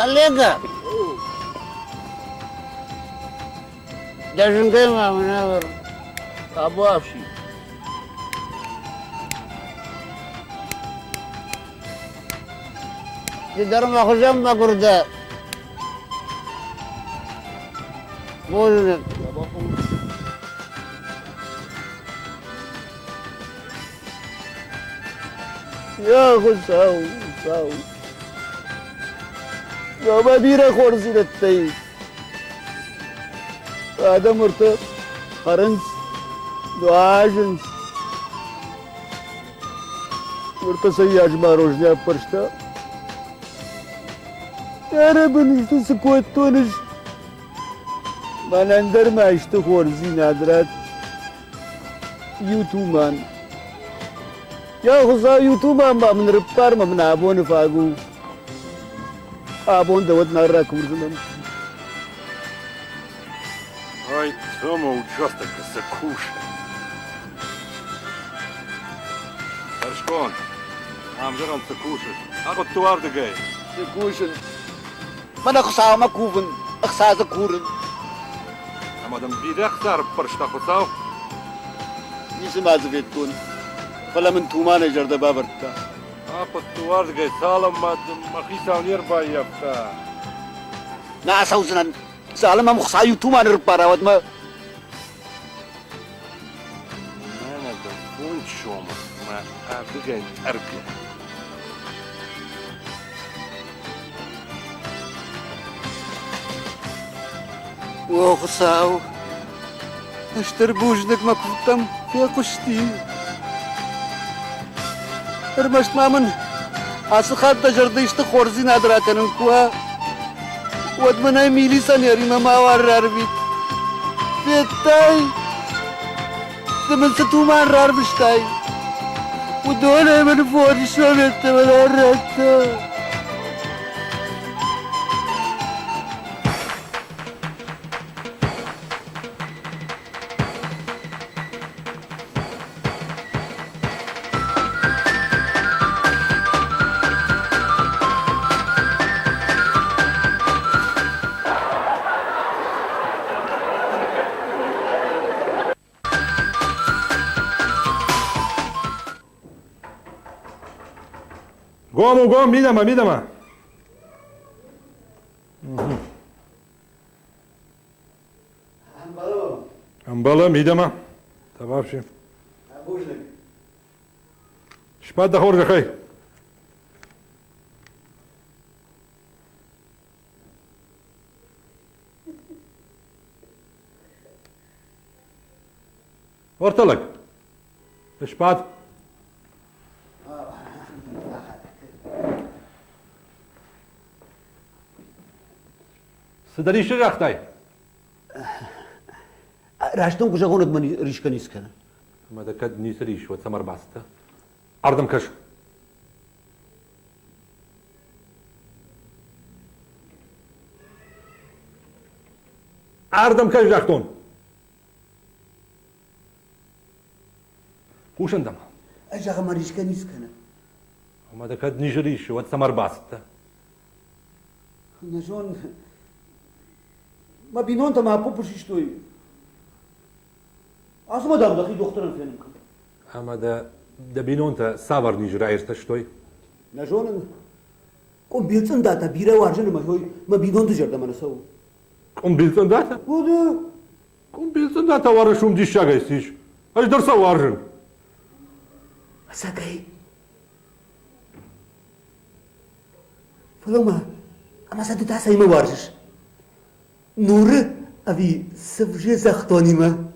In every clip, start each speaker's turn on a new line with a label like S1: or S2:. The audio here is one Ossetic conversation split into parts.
S1: Коллега, дӕ зынгӕй ма мын ӕвӕр.
S2: Табуафси.
S1: Ды дӕр мӕ хуызӕн мӕгуыр дӕ. Бузныг.
S2: Йа Хуыцау, Хуыцау. Ӕмӕ бирӕ хорздзинӕдтӕ ис. Адӕм ӕртӕ хӕрынц, нуазынц. Уӕртӕ сӕ йас марожнӕ аппӕрста. Ӕрӕбын исты цы кодтон ӕз? Мӕнӕн дӕр ма исты хорздзинад ратт. Иу туман. Йа Хуыцау, иу туман ма мын рыппар мӕ мын абоны фаг у. Абон дӕ уӕд нал ракурдзынӕн.
S3: Ай, Тома участокы цы кусы? Хӕрзбон. Ам зӕгъӕм цы кусыс? Ахъуытты уардыгӕй.
S2: Цы кусын? Мӕнӕ Хуыцаумӕ кувын, ӕхца дзы курын.
S3: Ӕмӕ дын бирӕ ӕхца ӕрыппӕрста Хуыцау?
S2: Ницы ма дзы федтон, фӕлӕ мын туманӕй зӕрдӕ бавӕрдта.
S3: Ахъуытты уардыгӕй цалынмӕ дын мӕ хицау не рбаййӕфта.
S2: Нӕ ацӕудзынӕн, цалынмӕ мӕм Хуыцау иу туман ӕрыппара, уӕдмӕ.
S3: Мӕнӕ дын фондз сомы мӕ ардыгӕй ӕргӕ.
S2: О Хуыцау, стыр бузныг мӕ куывдтӕм фехъуысти. Ӕрмӕст ма мын ацы хатт дӕ зӕрды исты хорздзинад ракӕнын куы уа, уӕд мын ӕй милиционеримӕ мауал рарвит. Федтай, ды мын цы туман рарвыстай, уыдонӕй мын фондз советы радта.
S3: Гом у, гом, мидӕмӕ, мидӕмӕ. Ӕмбӕлы, мидӕмӕ. Табафси.
S2: Бузныг.
S3: Сбад дӕ хорзӕхӕй. Орталӕг. Сбад. Цыдӕр исты загътай?
S2: Раст дын куы зӕгъон, уӕд мӕ рисгӕ ницы кӕны.
S3: Ӕмӕ дӕ кӕд ницы рис, уӕд цӕмӕ ӕрбацыдтӕ? Ардӕм кӕс. Ардӕм кӕс, загътон. Хъусын дӕм.
S2: Ӕз зӕгъын, мӕ рисгӕ ницы кӕны.
S3: Ӕмӕ дӕ кӕд низ риссы, уӕд цӕмӕ ӕрбацыдтӕ?
S2: Нӕ зон, мӕ бинонтӕ мӕ аппу систой. Ацы ма, дам, дӕхи дохтырӕн фенын кӕн.
S3: Ӕмӕ дӕ дӕ бинонтӕ цавӕр низ раиртӕстой?
S2: Нӕ зонын. Къуымбил цъындатӕ бирӕ уарзын ӕмӕ мӕ бинонты зӕрдӕмӕ нӕ цӕуы.
S3: Къуымбил цъындатӕ?
S2: Уыды.
S3: Къуымбил цъындатӕ уарзыс, уым диссагӕй ссис. Ӕз дӕр сӕ уарзын.
S2: Ӕцӕгӕй? Фӕлӕ ма, ӕмӕ сӕ ды та цӕимӕ уарзыс? Нуры ӕви цывзы дзӕхдонимӕ?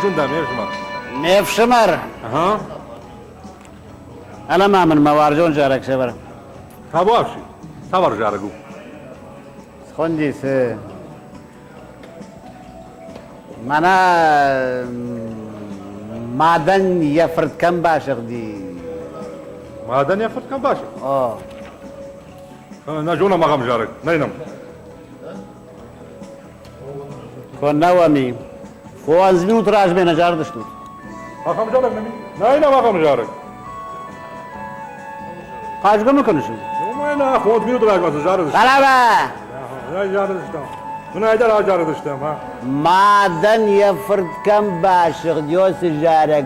S3: Хъусын дӕм, ме фсымӕр.
S1: Ме фсымӕр!
S3: Ага.
S1: Ӕлӕ ма мын мӕ уарзон зарӕг сӕвӕр.
S3: Табуафси, цавӕр зарӕг у?
S1: Схуынди цы? Мӕнӕ мадӕн йӕ фырт кӕм басыгъди?
S3: Мадӕн йӕ фырт кӕм басыгъди?
S1: О.
S3: Нӕ зонӕм ахӕм зарӕг. Нӕй нӕм.
S1: Куыннӕ уӕм и? Фондз минут размӕ нӕ зардыстут.
S3: Ахӕм зарӕг нӕм и? Нӕй нӕм ахӕм зарӕг.
S1: Хъазгӕ ма кӕныс?
S3: Уымӕй нӕ фондз минуты размӕ цы зарыдыстӕм.
S1: Хъӕлӕба!
S3: Нӕ зарыдыстӕм. Мынӕй дӕр азарыдыстӕм, ха?
S1: Мадӕн йӕ фырт кӕм басыгъд, цы зарӕг.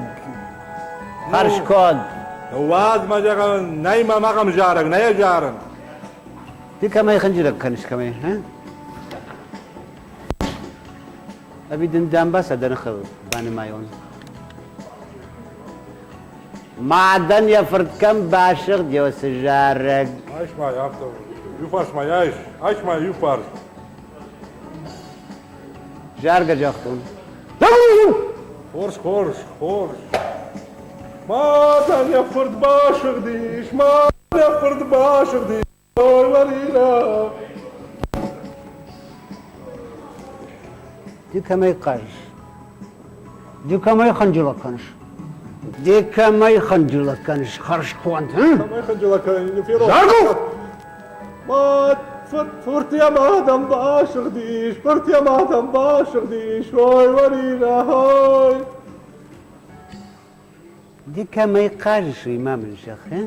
S1: Хӕрзконд.
S3: Уадз мӕ зӕгъӕм, нӕй мӕм ахӕм зарӕг, нӕ йӕ зарын.
S1: Ты кӕмӕй хынджылӕг кӕныс, кӕмӕй, ха? Ӕви дын дамбаца дӕ ныхыл банымайон? Мадӕн йӕ фырт кӕм басыгъд, цы зарӕг.
S3: Айс ма афтӕ, иу фарс ма айс, айс ма иу фарс.
S1: Заргӕ загътон.
S3: Хорз, хорз, хорз. Мадӕн йӕ фырт басыгъдис, мадӕн йӕ фырт басыгъдис, ой, Марина.
S1: Ды кӕмӕй хъазыс? Ды кӕмӕй хынджылӕг кӕныс? Ды кӕмӕй хынджылӕг кӕныс, хӕрзконд?
S3: Кӕмӕй хынджылӕг кӕнын, ферох.
S1: Заргу!
S3: Мад, фырт йӕ мадӕн басыгъдис, фырт йӕ мадӕн басыгъдис, ой, Марина, ой.
S1: Ды кӕмӕй хъазыс, уый ма мын зӕгъ, э?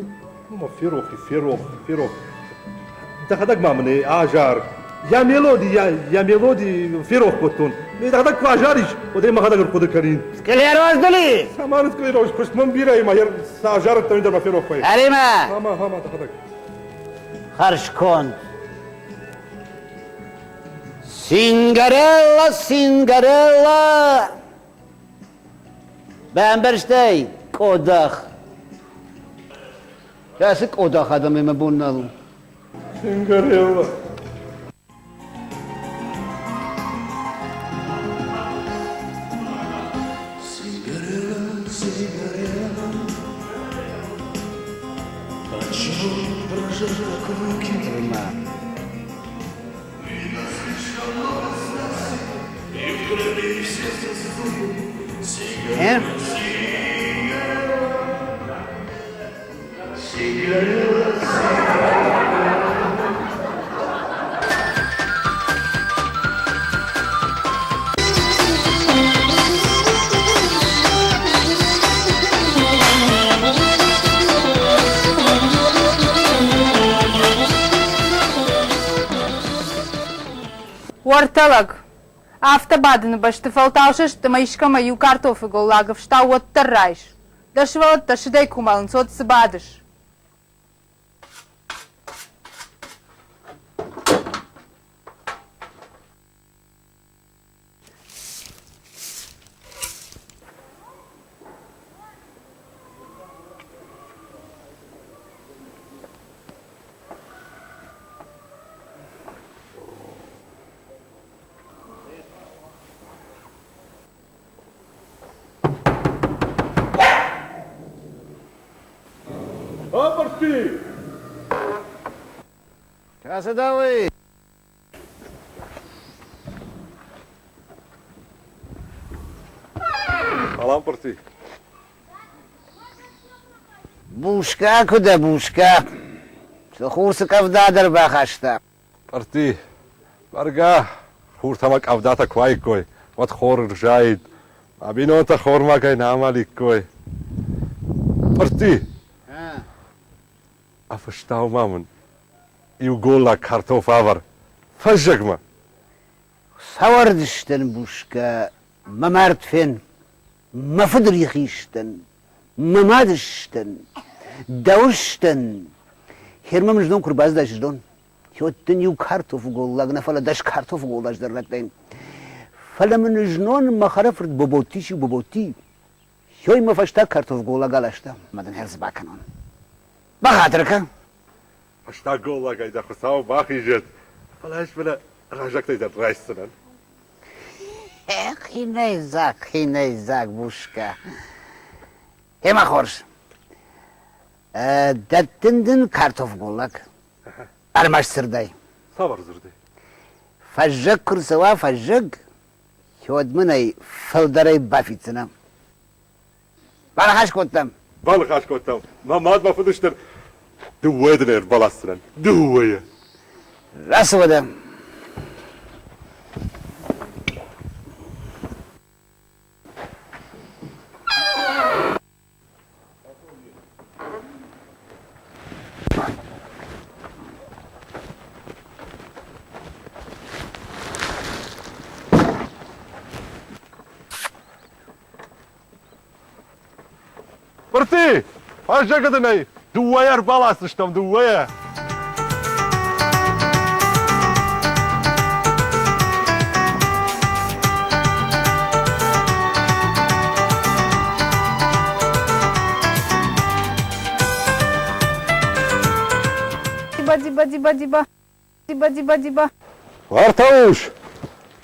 S3: Ну, ферох, ферох, ферох. Дӕхӕдӕг ма мын азар. Йӕ мелоди, йӕ мелоди ферох кодтон. Дӕхӕдӕг куы азарис, уӕд ӕй мӕхӕдӕг ӕрхъуыды кӕнин.
S1: Склероз дыли!
S3: Цӕмӕн склероз? Куыст мын бирӕ и, ма цы азарыдтӕн, дӕр ма ферох вӕййы.
S1: Ӕри-ма!
S3: Ама, ама, дӕхӕдӕг.
S1: Хӕрзконд. Сингарелла, Сингарелла! Бамбӕрстай, къодах. Кӕцы къодах адӕмӕй мӕ бон нал у.
S3: Сингарелла.
S4: Сигарелла, сигарелла, Отчего дрожат так руки?
S1: Э?
S5: Уӕртӕ лӕг, афтӕ бадыны бӕсты фӕлтау сыст ӕмӕ искӕмӕ иу картофы голлаг ӕфстау уӕддӕр райс. Дӕ сывӕллӕттӕ сыдӕй куы мӕлынц, уӕд цы бадыс?
S3: Апорти!
S1: Кӕцы дӕ уый?
S3: Салам, Парти.
S1: Бушка куы дӕ, Бушка. Цы хур, цы къӕвда дӕр бахаста.
S3: Парти, бӕргӕ, хуртӕ ӕмӕ къӕвдатӕ куы уаиккой, уӕд хор ӕрзаид, мӕ бинонтӕ хормагӕй нӕ амӕликкой. Парти, афыстау ма мын иу голлаг картоф авӕр фӕззӕгмӕ.
S1: Сӕвӕрдыстӕн, Бушка, мӕ мард фен, мӕ фыды рихистӕн, мӕ мадыстӕн, дӕуыстӕн. Хермӕ мын знон куы рбацыдаис знон, уӕд дын иу картофы голлаг нӕ, фӕлӕ дӕс картофы голладжы дӕр радтаин. Фӕлӕ мын знон мӕ хӕрӕфырт Боботти сиу Боботти, Ёй мӕ фӕстаг картоф голлаг аласта, ӕмӕ дын хӕрз бакӕнон. Бахатыр кӕн.
S3: Фӕстаг голлагӕй дӕ Хуыцау бахизӕд, фӕлӕ ӕз мӕнӕ раззӕгтӕй дӕр райсдзынӕн.
S1: Хинӕйдзаг, хинӕйдзаг Бушка. Гъемӕ хорз. Дӕттын дын картоф голлаг. Ӕрмӕст дзырдӕй.
S3: Цавӕр дзырдӕй?
S1: Фӕззӕг куы рцӕуа, фӕззӕг, уӕд мын ӕй фылдӕрӕй бафиддзынӕ. Баныхас кодтам.
S3: Баныхас кодтам. Мӕ мад мӕ фыдыстӕн дыууӕ дын ӕрбаласдзынӕн. Дыууӕйы.
S1: Рацу уӕдӕ.
S3: Пырти! Фӕззӕгы дын ӕй дыууӕйӕ ӕрбаласдзыстӕм, дыууӕйӕ!
S5: Диба, диба, диба, диба. Диба, диба, диба.
S3: Уӕртӕ ус,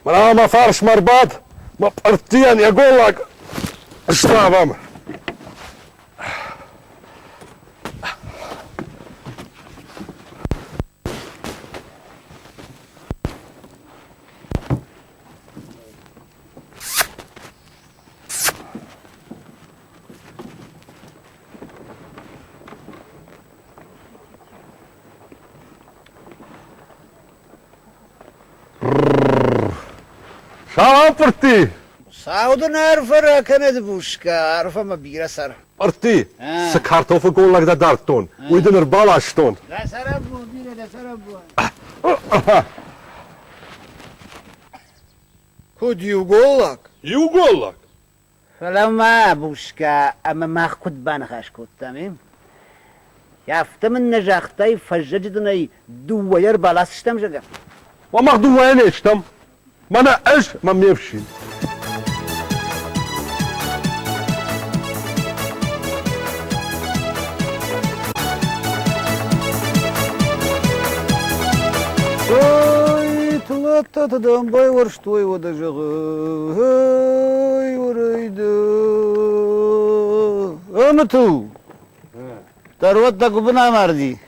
S3: мӕнӕ мӕ фарсмӕ ӕрбад, мӕ пъырттыйӕн йӕ голлаг сдавӕм. Салам, пъыртти!
S1: Сау дын арфӕ ракӕнӕд, Бушка, арфӕ мӕ бирӕ сӕр.
S3: Пъыртти, цы картофы голлаг дӕ дардтон, уый дын ӕрбаластон.
S1: Дӕ сӕрӕбон, бирӕ дӕ сӕрӕбон.
S2: Куыд иу голлаг?
S3: Иу голлаг?
S1: Фӕлӕ ма, Бушка, ӕмӕ мах куыд баныхас кодтам, и? Афтӕ мын нӕ загътай, фӕззӕджы дын ӕй дыууӕйӕ ӕрбаласдзыстӕм, зӕгъгӕ?
S3: Уӕ мах дыууӕйӕ не стӕм. Мӕнӕ ӕз мӕ ме фсин.
S2: Ой, Тлаттаты дам байуӕрстой, уӕдӕ зӕгъы. Ой, уӕрӕйдӕ. Ӕмытыл!
S1: Дӕр уӕд дӕ гуыбын амарди.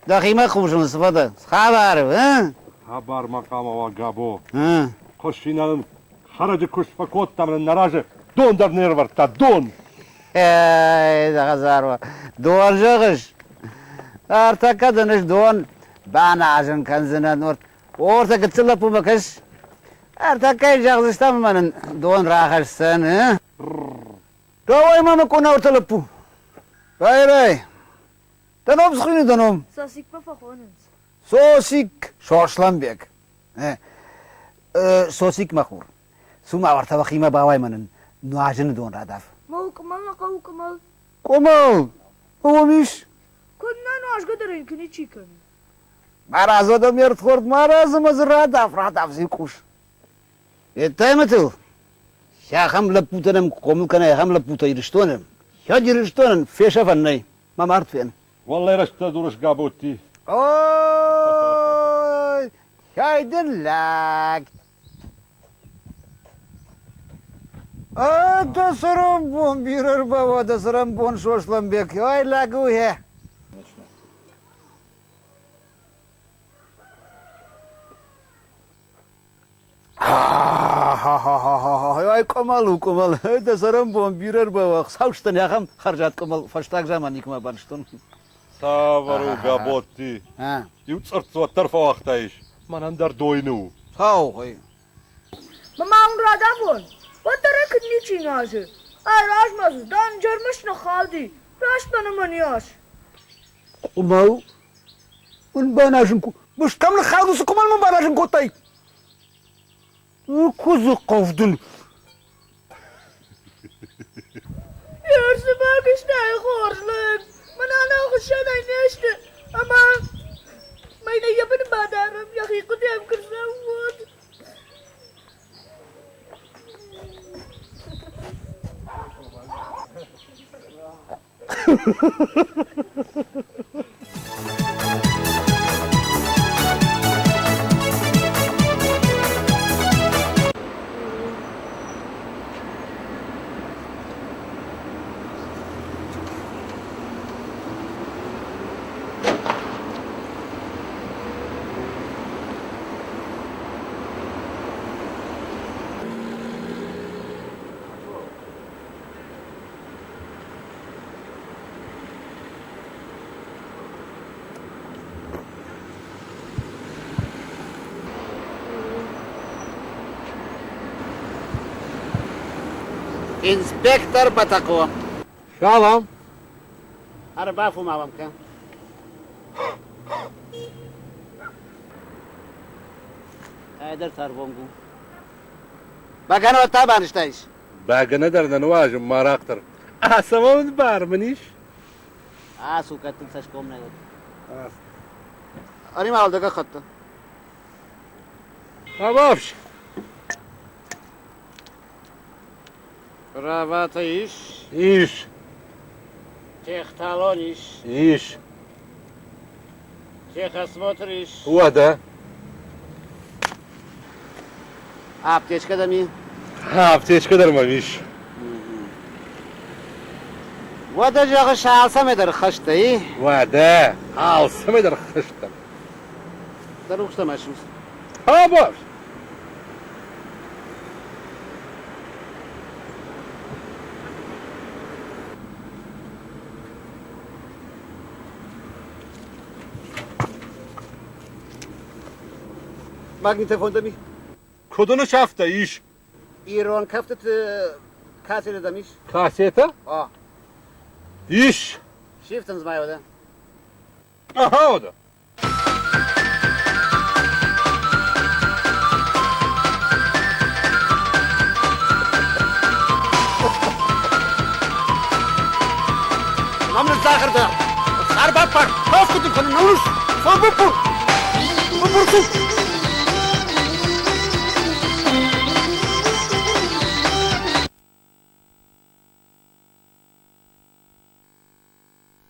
S1: Дӕхимӕ хъусын цы фӕдӕ? Хабар, а?
S3: Хабар ма хъуамӕ уа, Габо. Хуысинӕн хӕрӕджы куыст фӕкодтам, нӕ разы дон дӕр не рывӕрдта, дон!
S1: Эй, дӕ хӕдзар уа. Дон зӕгъыс? Ӕртӕккӕ дын ӕз дон баназын кӕндзынӕн. Ортӕ гыццыл лӕппумӕ кӕс. Ӕртӕккӕ йын зӕгъдзыстӕм ӕмӕ нын дон рахӕсдзӕн.
S2: Дӕуӕй ма мӕ къона ортӕ лӕппу. Рай-рай. Дӕ ном цы хуыйны дӕ ном?
S6: Сосикмӕ фӕхонынц.
S2: Сосик Сосланбег.
S1: Сосик мӕ хур. Цу-ма уӕртӕ уӕхимӕ бауай мӕ нын нуазыны дон радав.
S6: Мол къуымӕл нӕ хъӕуы къуымӕл.
S2: Къуымӕл? Уым ис?
S6: Куыннӕ нуазгӕ дӕр ын куы ничи кӕны.
S2: Марадз уӕдӕ ме рдхорд, марадз ӕмӕ дзы радав, радав дзы къус.
S1: Федтай-ма ахӕм лӕппутӕ нӕм хъомыл кӕнай, ахӕм лӕппутӕ Ирыстоны. Кӕд Ирыстонӕн фесӕфӕн нӕй, мӕ мард фен.
S3: Уӕллӕй рӕстӕ дурыс Габодти.
S1: Ой, хай дын лӕг.
S2: Дӕ цӕрӕнбон бирӕ рбауа, дӕ цӕрӕнбон, Сосланбег.
S1: Ой, лӕг у, хе.
S2: Ай къуымӕл у, къуымӕл. Дӕ цӕрӕнбон бирӕ ӕрбауа. Хуыцаустӕн ахӕм хӕрзад къуымӕл фӕстаг заман никуыма банызтон.
S3: Цавӕр у, Габодти? Иу цъыртт уӕддӕр фӕуагътаис. Мӕнӕн дӕр дойны у.
S2: Сау,
S6: Мама уын радавон, уӕддӕр ӕй куыд ничи нуазы. Ай размӕ дзы дӕнджермӕ ныххауди, раст мӕнӕ мӕн йас.
S2: Къуымӕл мын баназын Мыст кӕм ныххауд, уыцы къуымӕл мын баназын кодтай? Куыдзы хъӕвдын.
S6: Ӕрсымӕгыстӕй хорз лӕг, мӕнӕ нӕ хуыссӕнӕй не сты, ӕмӕ мӕнӕ йӕ быны бадарӕм, йӕхи хъуыдыйӕм куы рцӕуон.
S2: Инспектор Бӕтӕхъо.
S3: Салам.
S2: Ӕрбафу ма мӕм кӕ. Ӕдӕр тарвонг у. Бӕгӕны уӕд та банызтаис?
S3: Бӕгӕны дӕр нӕ нуазын, марахъ дӕр. Ацӕуӕн бар мын ис?
S2: Ацу, кӕд дын цӕсгом нӕ уыд. Ӕри ма дӕ гӕххӕтты.
S3: Абафс.
S2: Праватӕ ис?
S3: Ис.
S2: Техталон ис?
S3: Ис.
S2: Техосмотр ис?
S3: Уӕдӕ.
S2: Аптечкӕ дӕм и?
S3: Аптечкӕ дӕр мӕм ис.
S2: Уӕдӕ зӕгъыс, алцӕмӕй дӕр хӕстӕ, и?
S3: Уӕдӕ, алцӕмӕй дӕр хӕстӕ.
S2: Дӕ рухстӕ ма ссудз.
S3: Абон!
S2: Магнитофон дӕм и?
S3: Куыд ын сӕфтӕ ис?
S2: Ирон кӕфтыты кассетӕ дӕм ис?
S3: Кассетӕ?
S2: О.
S3: Ис.
S2: Сифтындз ма уӕдӕ.
S3: Ага, уӕдӕ.
S2: Мам ныццахырда. Сарбаппар, хаскуты кӕнын, наурус, фӕбуппур. Буппурку.